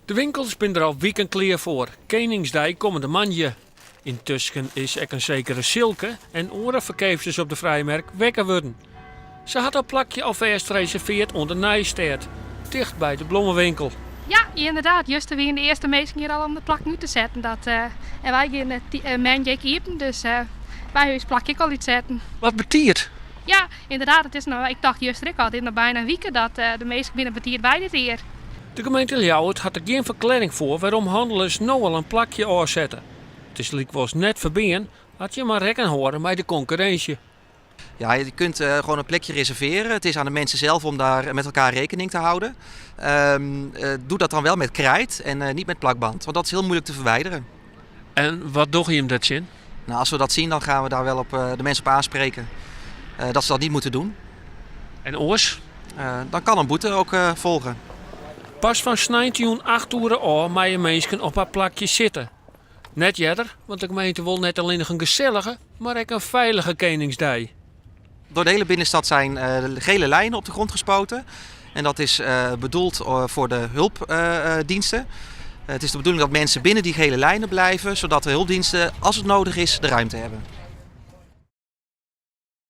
De winkels binne der al wiken klear foar, Keningsdei kommende moandei. Yntusken is ek in sekere Silke en oare ferkeapsters op de frijmerk wekker wurden. Se hat har plakje alfêst reserveard oan de Nijstêd, ticht by de blommewinkel. Ja, ynderdaad. Juster wiene de earste minsken hjir al om de plakken út te setten. Dat, en wy gean moandei ek iepen, dus wy ha ús plakje ek al útsetten. Wat betiid? Ja, ynderdaad. It is no, ik tocht juster ek al, it is noch byna in wike dat de minsken binne betiid by dit jier. De gemeente Ljouwert hat der gjin ferklearring foar wêrom hannelers no al in plakje ôfsette. It is lykwols net ferbean as je mar rekken hâlde mei de konkurrinsje. Ja, je kunt gewoon een plekje reserveren. Het is aan de mensen zelf om daar met elkaar rekening te houden. Doe dat dan wel met krijt en niet met plakband, want dat is heel moeilijk te verwijderen. En wat dogge jim dêrtsjin? Nou, als we dat zien, dan gaan we daar wel op, de mensen op aanspreken dat ze dat niet moeten doen. En oars? Dan kan een boete ook volgen. Pas fan sneintejûn 8 oere ôf meie minsken op har plakje sitte. Net earder, want de gemeente wol net allinnich in gesellige, mar ek in feilige Keningsdei. Door de hele binnenstad zijn gele lijnen op de grond gespoten. En dat is bedoeld voor de hulpdiensten. Het is de bedoeling dat mensen binnen die gele lijnen blijven, zodat de hulpdiensten, als het nodig is, de ruimte hebben.